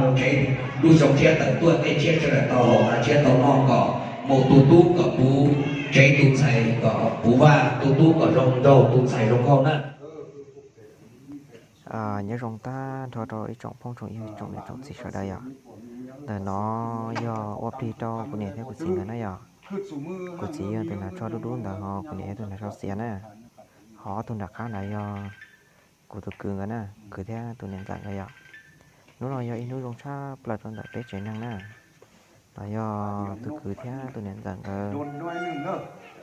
Một chế, đủ sống chia tận tuân cái chia cho là tàu hậu là chia tàu non có một tu tú có phú, chế tu thầy có phú và tu tú có rồng đầu tu thầy rồng hậu nè. ເອີ ຍາດສົງສານ ໂທ ໂທ ອີ່ຈ່ອງ ພອງ ຈົ່ງ ອີ່ ຈົ່ງ ເນ ຈົ່ງ ສີ ຊາ ໄດ ເອີ ເດີ ເນາະ ຍໍ ເອົາ ພລີ ໂຕ ກູ ເນ ເທ ກູ ຊິງ ເດີ ນະ ເອີ ກູ ຊິ ເອີ ໂຕ ນະ ຊໍ ດຸ ດຸ ເດີ ເອີ ກູ ເນ ໂຕ ນະ ຊໍ ເສຍ ນະ ເອີ ໂຕ ນະ ຄາ ນະ ເອີ ກູ ໂຕ ກື ກັນ ນະ ກື ເທ ໂຕ ເນ ຈັງ ເອີ ໂຕ ນະ ເອີ ອີ່ ນູ ຈົ່ງ ຊາ ປະ ໂຕ ນະ ເປ ເຈ ນັງ ນະ ນະ ເອີ ໂຕ ກື ເທ ໂຕ ເນ ຈັງ ເອີ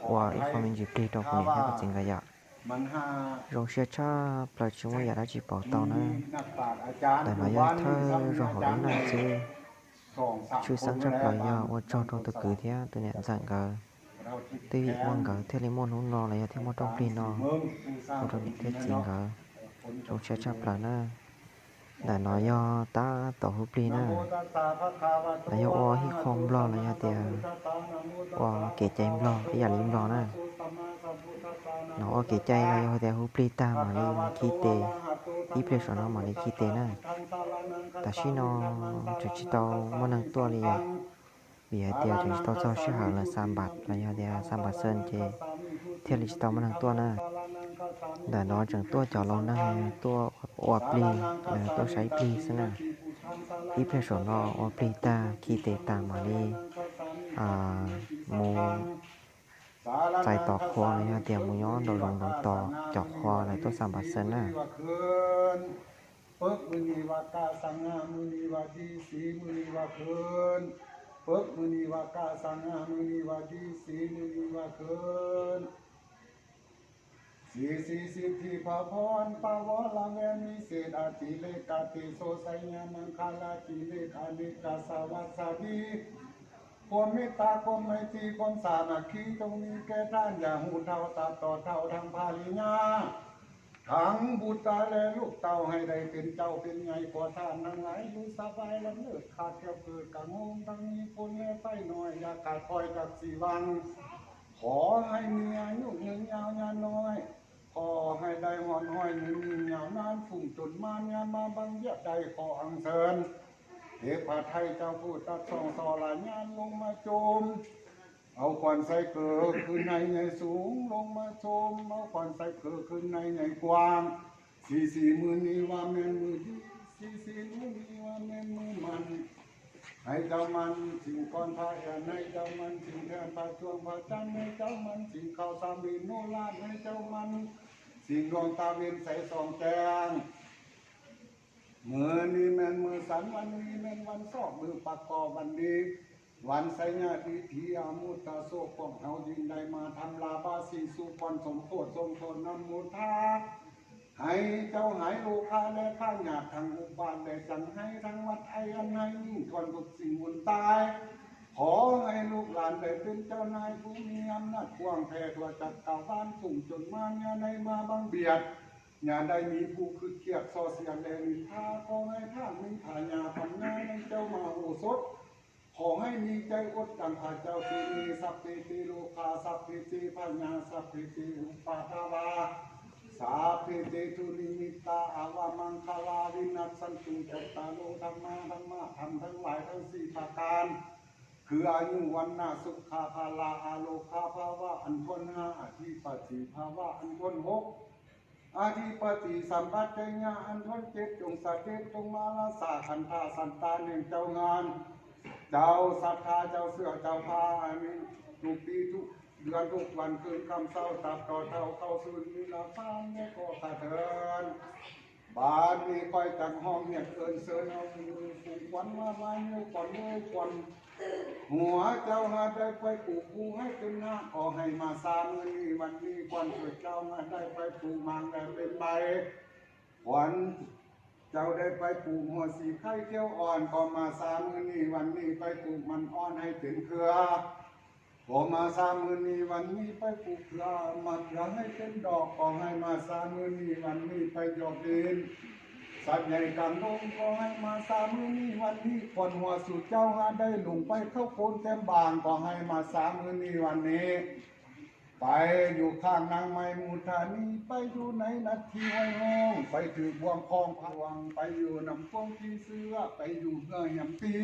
ໂອ ອີ່ ຄອມເມັນ ຈີ ພລີ ໂຕ ກູ ເນ ເທ ກູ ຊິງ ເອີ Rồng sia chá play chứ mua giả đã chỉ bỏ tàu nữa. Đàn nói do thơ do hậu đến năm chứ. Chứ sáng chá play do ua cho trong từ cử thế tôi nhận dặn gờ. Tuy vị quan gờ thế lý môn hú no là do thế môn trong phi no. Ua trong thế chính gờ. Rồng sia chá play nữa. Đàn nói do ta tỏ hú pli nữa. Là do ua hít khong blo là do tiệt. Ua kể cháy blo, cái giả lý blo nữa. Nó ua kể cháy là do tiệt hú pli ta mà lý khi tê. Ít pli sổ nó mà lý khi tê nữa. Ta xí nó, chả chỉ tao mua năng tua lý à. Vì hãy tiệt chả chỉ tao cho xí hở là sam bạt, là do tiệt sam bạt sơn chê. Thiệt lý chỉ tao mua năng tua nữa. Đàn nói chẳng tua cho lâu năng tua ua pli, là tua sáy pli xí nữa. Ít pli sổ nó ua pli ta, khi tê ta mà lý. À, mù ໃສ່ຕໍ່ຄໍ ລະຍະຕຽມໝູຍ້ອນ ດອກລົງດອກຕໍ່ ຈອກຄໍ ລະຕົວສາມບາດເຊີນນະ. ປຶກມື້ນີ້ວ່າກະສັງຫາ ມື້ນີ້ວ່າດີສີ ມື້ນີ້ວ່າຄືນ ປຶກມື້ນີ້ວ່າກະສັງຫາ ມື້ນີ້ວ່າດີສີ ມື້ນີ້ວ່າຄືນ. ສີສີສິດທິພະພອນ ປະວະລະແວນວິເສດ ອະຕິເລກະເຕໂຊ ໄຊຍະມັງຄະລາທິເລກ ອະເນກະສະວັດສະດີ ຄວາມເມດຕາ ຄວາມໄມຕີ ຄວາມສາມັກຄີ ຈົ່ງມີແກ່ທ່ານ ຢ່າຮູ້ເທົ່າ ຕັດຕໍ່ເທົ່າ ທັງພະລິຍາ ທັງບຸດຕາ ແລະ ລູກເຕົ້າ ໃຫ້ໄດ້ເປັນເຈົ້າເປັນໃຫຍ່ ຂໍທ່ານທັງຫຼາຍ ຢູ່ສະບາຍລຳເລີດ ຂາດແຄ້ວເກີດກະງອມ ທັງມີຝົນ ແລະ ໄຟໜ້ອຍ ຢ່າຂາດພອຍຈັກສີວັງ ຂໍໃຫ້ມີອາຍຸຍືນຍາວຍານນ້ອຍ ຂໍໃຫ້ໄດ້ຮອດຮ້ອຍຍືນຍືນຍາວນານ ຝູງຊົນມານຍາມມາບັງບຽດໄດ້ ຂໍອັນເຊີນເທບພະໄທເຈົ້າຜູ້ຕັດສອງສໍລະຍານລົງມາໂຈມ ເອົາຂວັນໄຊເກີຂຶ້ນໃຫ້ໃຫຍ່ສູງ ລົງມາໂຈມ ເອົາຂວັນໄຊເກີຂຶ້ນໃຫ້ໃຫຍ່ກວ້າງ ສີສີມື້ນີ້ວ່າແມ່ນມື້ດີ ສີສີມື້ນີ້ວ່າແມ່ນມື້ໝັ້ນ ໃຫ້ເຈົ້າໝັ້ນສິງກ່ອນພະແອນ ໃຫ້ເຈົ້າໝັ້ນສິງແທນພະຈວງພະຈັນ ໃຫ້ເຈົ້າໝັ້ນສິງເຂົ້າສາມເວໂນລາດ ໃຫ້ເຈົ້າໝັ້ນສິງດວງຕາເວັນໃສສ່ອງແຈ້ງ. ມື້ນີ້ແມ່ນມື້ສັນ ວັນນີ້ແມ່ນວັນຊອກ ມື້ປະກອບວັນດີ ວັນໄຊຍະດີຖີອະມຸດຕະໂສກ ພວກເຮົາຈຶ່ງໄດ້ມາທຳລາບາສີສຸພອນ ສົມໂພດສົມໂພດນຳໂມທາ ໃຫ້ເຈົ້າຫາຍໂລຄາ ແລະ ພະຍາດທັງອຸບາດ ແລະ ຈັງໄຫ້ທັງວັດໄອ ອັນໄຫ້ຍິ່ງກວ່າທຸກສິ່ງບຸນຕາຍ ຂໍໃຫ້ລູກຫຼານໄດ້ເປັນເຈົ້ານາຍຜູ້ມີອຳນາດກວ້າງແຜ່ທົ່ວຈັກກະວານ ຝູງຊົນມານຢ່າໄດ້ມາບັງບຽດ ຢ່າໄດ້ມີຜູ້ຄຶດຄຽດສໍ້ສຽດ ແລະ ນິນທາ ຂໍໃຫ້ທ່ານມີພະຍາປັນຍາໃນເຈົ້າມະໂຫສົດ ຂໍໃຫ້ມີໃຈອົດດັ່ງພະເຈົ້າເສນີ ສັບເພເຕໂລຄາ ສັບເພເຕພະຍາ ສັບເພເຕອຸປາທາວາ ສັບເພເຕທຸນິມິດຕາ ອະວະມັງຄະລາ ວິນັດສັນຕຸ ຈັດຕາໂລ ທຳມາ ທຳມະ ທຳທັງຫຼາຍທັງສີ່ປະການ ຄືອາຍຸ ວັນນະ ສຸຂະ ພະລະ ອາໂລຄະ ພາວະ ອັນທວນຫ້າ ອະທິປະຕິພາວະ ອັນທວນຫົກ ອະທິປະຕິສຳປັດໄຈຍະ ອັນທວນເຈັດ ຈົ່ງສະເດັດ ຈົ່ງມາລະສາ ຄັນທາສັນຕານແຫ່ງເຈົ້າງານ ເຈົ້າສັດທາ ເຈົ້າເຊື່ອ ເຈົ້າພາ ອັນນີ້ທຸກປີທຸກເດືອນທຸກວັນຄືນຄ່ຳເຊົ້າ ຕັບຕໍ່ເທົ່າເຂົ້າສູ່ນິລະພານ ແລະ ກໍສະເທີນ. ບາດນີ້ຂ້ອຍຈັກຮ້ອງຮຽກເອີ້ນເຊີນເອົາໝູ່ຄູ່ຂວັນມາ ມາຢູ່ຂວັນເອີຍຂວັນ ຫົວເຈົ້າຫາກໄດ້ໄປປູກພູໃຫ້ເປັນຮາກ ກໍໃຫ້ມາຊາມື້ນີ້ວັນນີ້ ຂວັນເກີດເຈົ້າຫາກໄດ້ໄປປູກໝາກແລະເປັນໃບ ຂວັນເຈົ້າໄດ້ໄປປູກຫົວສີໄຂ່ຂຽວອ່ອນ ກໍມາຊາມື້ນີ້ວັນນີ້ ໄປປູກມັນອ່ອນໃຫ້ເປັນເຄືອ ກໍມາຊາມື້ນີ້ວັນນີ້ ໄປປູກເຂືອ ມະເຂືອໃຫ້ເປັນດອກ ກໍໃຫ້ມາຊາມື້ນີ້ວັນນີ້ ໄປຢອກດິນ ສັດໃຫຍ່ກາງດົງ ກໍໃຫ້ມາຊາມື້ນີ້ວັນນີ້ ຂວັນຫົວສູ່ເຈົ້າຫາກໄດ້ຫຼົງໄປເຂົ້າໂພນແກ້ມບາງ ກໍໃຫ້ມາຊາມື້ນີ້ວັນນີ້ ໄປຢູ່ຂ້າງນາງໄມມຸທານີ ໄປຢູ່ໃນນັດທີ່ຫ້ວຍໂຮງ ໄປຖືກບ່ວງຂອງພະວັງ ໄປຢູ່ນຳພວງຜີເສືອ ໄປຢູ່ເຮືອແຮມປີ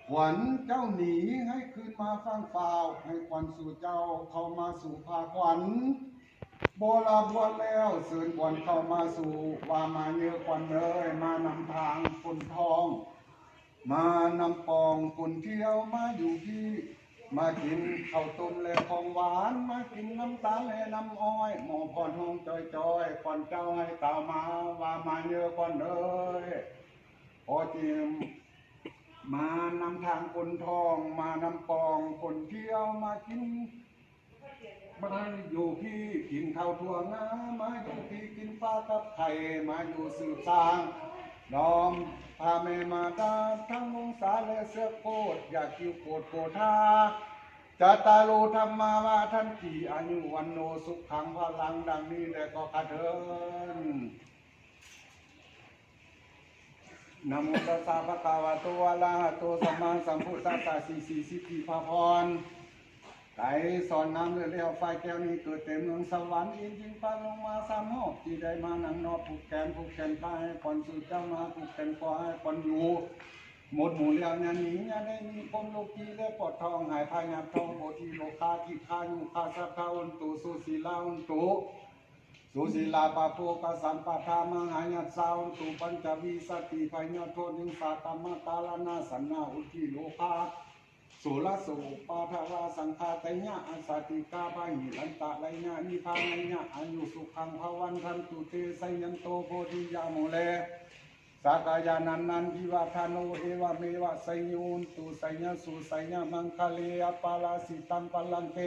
ຂວັນເຈົ້າໜີໃຫ້ຄືນມາຝັ່ງຟ້າວ ໃຫ້ຂວັນສູ່ເຈົ້າເຂົ້າມາສູ່ພາຂວັນ ບໍ່ລາບວດແລ້ວ ເຊີນຂວັນເຂົ້າມາສູ່ ວ່າມາເຍີຂວັນເອີຍ ມານຳທາງຄົນທອງ ມານຳປອງຄົນທ່ຽວ ມາຢູ່ພີ້ ມາກິນເຂົ້າຕົ້ມແລະຂອງຫວານ ມາກິນນ້ຳຕານແລະນ້ຳອ້ອຍ ໝໍພອນຮ້ອງຈ່ອຍໆ ຂວັນເຈົ້າໃຫ້ກ່າວມາ ວ່າມາເຍີຂວັນເອີຍ ພໍຈິມ ມານຳທາງຄົນທອງ ມານຳປອງຄົນທ່ຽວ ມາກິນ ມາຢູ່ພີ້ກິນເຂົ້າຖົ່ວງາ ມາຢູ່ພີ້ກິນປາກັບໄຂ່ ມາຢູ່ສືບສ້າງ ດອມພະແມ່ມາດາ ທັງວົງສາແລະເຊືອໂກດ ຢ່າຄິວໂກດໂກທາ ຈັດຕາໂລທຳມາວາທັນຕີ ອາຍຸວັນໂນສຸຂັງພະລັງ ດັ່ງນີ້ແດ່ກໍຂະເທີນ. ນະໂມຕັດສະ ພະຄະວະໂຕ ອະລະຫະໂຕ ສຳມາສຳພຸດທັດສະ ສີສີສິດທິພະພອນ ໄກສອນງາມເລີດແລ້ວ ຝ່າຍແກ້ວນີ້ເກີດແຕ່ເມືອງສະຫວັນ ອິນຈິງປານລົງມາສາມຮອບ ທີ່ໄດ້ມານັ່ງນອບຜູກແຂນ ຜູກແຂນພາໃຫ້ກ່ອນສູ່ເຈົ້າມາ ຜູກແຂນຂໍໃຫ້ກ່ອນຢູ່ ໝົດໝູ່ແລ້ວຢ່າໜີ ຢ່າໄດ້ມີຄວາມໂລກີ ແລະປວດທ້ອງ ຫາຍພະຍາດທ້ອງ ໂພທີໂລຄາ ທີ່ຄາຍຸຄາສັດທາ ໂອນຕຸ ສຸສີລາ ໂອນຕຸ ສຸສີລາ ປະໂພກະສຳປະທາ ມະຫາຍັດສາ ໂອນຕຸ ປັນຈະວິສະຕິ ພະຍາດໂທ ນິງສາ ກາມະຕາລະນະ ສັນນາ ອຸທິໂລຄາ ໂສລະໂສ ປາທະວາ ສັງຄາໄຕຍະ ອະສາຕິກາ ພະຫິລັນຕະໄລຍະ ນິພາໄລຍະ ອາຍຸສຸຂັງພະວັນທັນຕຸເຕ ໄຊຍັນໂຕ ໂພທິຍາໂມ ແລ ສາກະຍານັນນັນທິວະທາໂນ ເອວະເມວະ ໄຊໂຍ ໂຫນຕຸ ໄຊຍະສຸ ໄຊຍະມັງຄະເລ ອະປະລາສິຕັງ ພະລັງເກ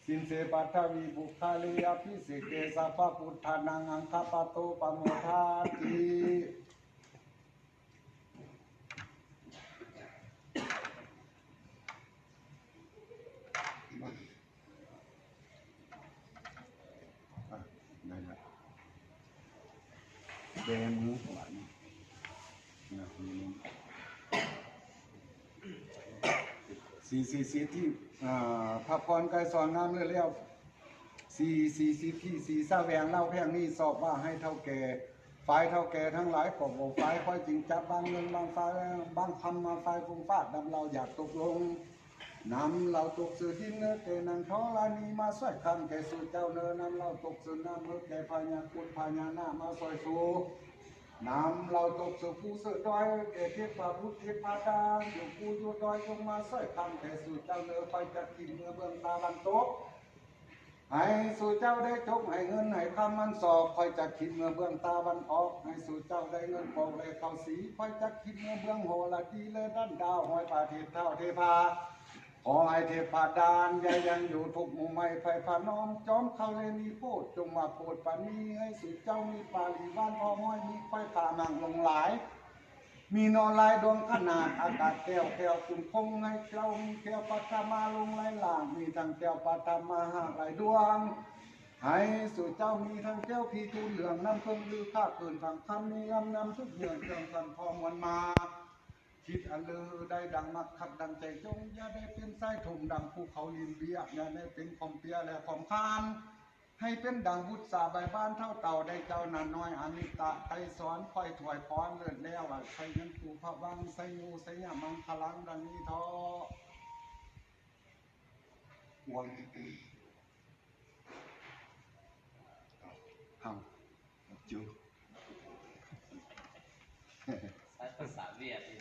ສິນເສ ປັດຖະວີ ປຸກຄະເລ ອະພິເສເກ ສັບພະພຸດທານັງ ອັງຄະປະໂຕ ປະໂມທາຕິ. ອ່ະ ໄດ້ລະ ແບມືບາດນີ້ ນະ ສີສີສິດທິ ອ່າ ພັກຜ່ອນໄກສອນງາມເລີດແລ້ວ ສີສີສິດທິ ສີສະແຫວງເລົ່າແພງນີ້ ຊອບວ່າໃຫ້ເຖົ້າແກ່ ຝ່າຍເຖົ້າແກ່ທັງຫຼາຍກໍບໍ່ຝ່າຍ ຂ້ອຍຈຶ່ງຈັບບາງເງິນບາງຝາຍ ບາງຄຳມາຝາຍຟຸ້ງຟ້າ ນຳເລົ່າຢາກຕົກລົງ ນຳເລົ່າຕົກເສືອດິນເນີ ແກ່ນາງທໍລະນີມາຊ່ວຍຄ້ຳແກ່ສູ່ເຈົ້າເນີ ນຳເລົ່າຕົກເສືອນ້ຳເນີ ແກ່ພະຍາກຸດພະຍານາກມາຊ່ວຍສູ່ ນຳເລົ່າຕົກເສືອພູເສືອດອຍ ແກ່ເທບພະບຸດເທບພະດາ ຢູ່ພູຢູ່ດອຍຈົ່ງມາຊ່ວຍຄ້ຳແກ່ສູ່ເຈົ້າເນີ ຂ້ອຍຈັກຖິ້ມເມືອເບື້ອງຕາວັນຕົກ ໃຫ້ສູ່ເຈົ້າໄດ້ຈົກ ໃຫ້ເງິນໃຫ້ຄຳມັນຊອກ ຂ້ອຍຈັກຖິ້ມເມືອເບື້ອງຕາວັນອອກ ໃຫ້ສູ່ເຈົ້າໄດ້ເງິນກອກແລະເຂົ້າສີ ຂ້ອຍຈັກຖິ້ມເມືອເບື້ອງຫົວລະດີ ແລະດັນດາວຫ້ອຍປະເທດທ້າວເທພາ ຂໍໃຫ້ເທບພະດານ ຢ່າຍັງຢູ່ທຸກໝູ່ໄມ້ໄຜ່ພະນອມ ຈອມເຂົາແລະນິໂພດ ຈົ່ງມາໂປດປານີ ໃຫ້ສູ່ເຈົ້າມີປາລິວານພໍຮ້ອຍ ມີໄຟຟ້າໝັ້ງລົງຫຼາຍ ມີນໍລາຍດວງຂະໜາດ ອາກາດແກ້ວແກ້ວຄຸ້ມຄົງ ໃຫ້ເຈົ້າມີແກ້ວປັດຖະມາຫຼົງໄຫຼຫຼາງ ມີທັງແກ້ວປັດຖະມາຫາກຫຼາຍດວງ ໃຫ້ສູ່ເຈົ້າມີທັງແກ້ວພີທູນເຫຼືອງ ນ້ຳເພິ່ງລືຄາບເກີນຝັ່ງຄຳ ມີງາມນຳທຸກເລື່ອງ ເຄື່ອງສັນພໍມວນມາ ຄິດອັນເລີໄດ້ດັ່ງມັກຄັກດັ່ງໃຈຈົ່ງ ຢ່າໄດ້ເປັນຊາຍຖົມດັ່ງພູເຂົາລິນເບ້ຍ ຢ່າໄດ້ເປັນຂອມເປ້ຍ ແລະຂອມຄານ ໃຫ້ເປັນດັ່ງບຸດສາໃບບານເທົ້າເຕົ່າ ໄດ້ເຈົ້າໜ້ານ້ອຍອາມິຕະໄກສອນ ຄ່ອຍຖວາຍພອນເລີດແລ້ວ ໄຊຍັນຕຸພະວັງ ໄຊໂຍ ໄຊຍະມັງຄະລັງ ດັ່ງນີ້ເທາະ. ເຮົາ ຈຸ ໃຊ້ພາສາຫວຽດອີກ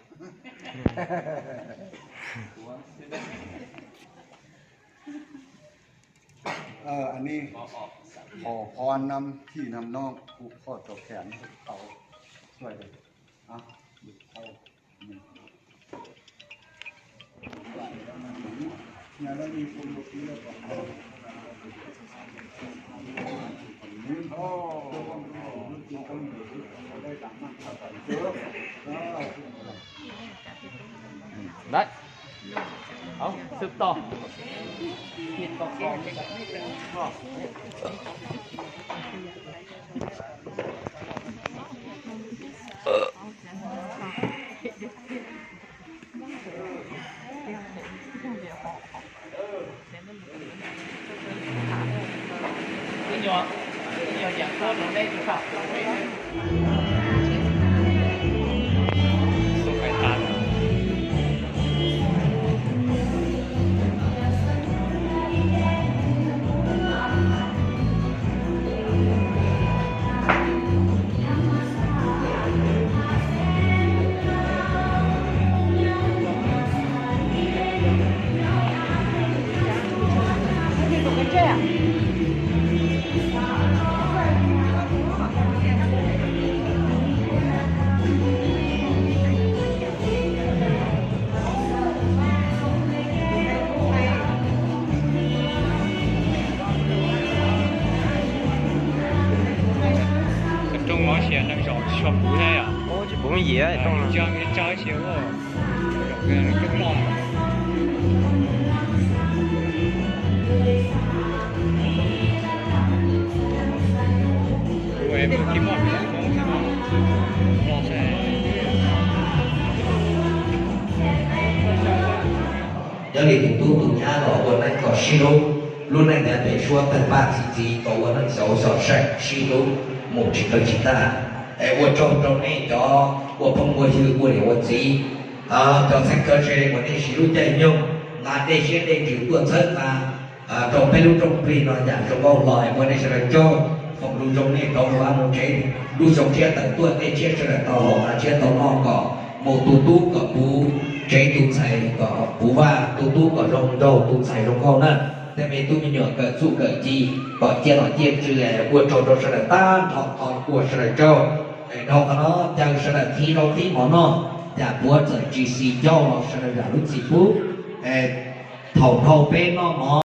ເອີ ອັນນີ້ ບໍ່ອອກພາສາຫວຽດ ຂໍພອນນຳພີ່ນຳນ້ອງ ຜູກຂໍ້ຕໍ່ແຂນ ເອົາຊ່ວຍເດີ ເອົາ ເອົາ. ໄດ້ ເອົາ ສືບຕໍ່ ເຮັດຕໍ່ຂອງ ເນາະ. ເອີ Kênh Trung nó sẽ đang dọn sọt cú thế à? Ôi, chị cũng dễ, à, trong. Cho, cho xíu rồi. Dọn cái, cái lon. Ôi, em không kiếm món, em không kiếm món. Lo sẽ. Nhớ đi tụt tú tụt nhá lỏ ua nai có xí lú. Lú nai đã để xua tần bạc xí xí có ua nai sáu sáu sạch xí lú. Một chỉ tờ chỉ ta. Ê, ua trông trông nê chó, ua phong ua hư ua để ua xí. Ờ, chó sạch cơ xe ua nê xí lú chạy nhung. Là để xe để trừ tua sớt mà. Ơ, trong pê lũ trong pì nó dạy trong bao lòi, ua nê xe là châu. Phong lũ trong nê trong ua nô chế. Lũ trong chia tận tua nê chia xe là tàu lò, chia tàu nò có. Một tu tú có bú, chế tu xài có bú va, tu tú có rồng râu, tu xài rồng râu nè. Tê mê tu mê nhựa cỡ su cỡ chi, có chia lò chia trừ lẻ, ua trâu trâu xe là tan, thọ thọ ua xe là châu. Ê, đâu có nó, chào xe là thí râu thí mỏ nò. Chả búa chở chi xì châu lò xe là gà lũ xì bú. Ê, thầu thầu pê nò mỏ.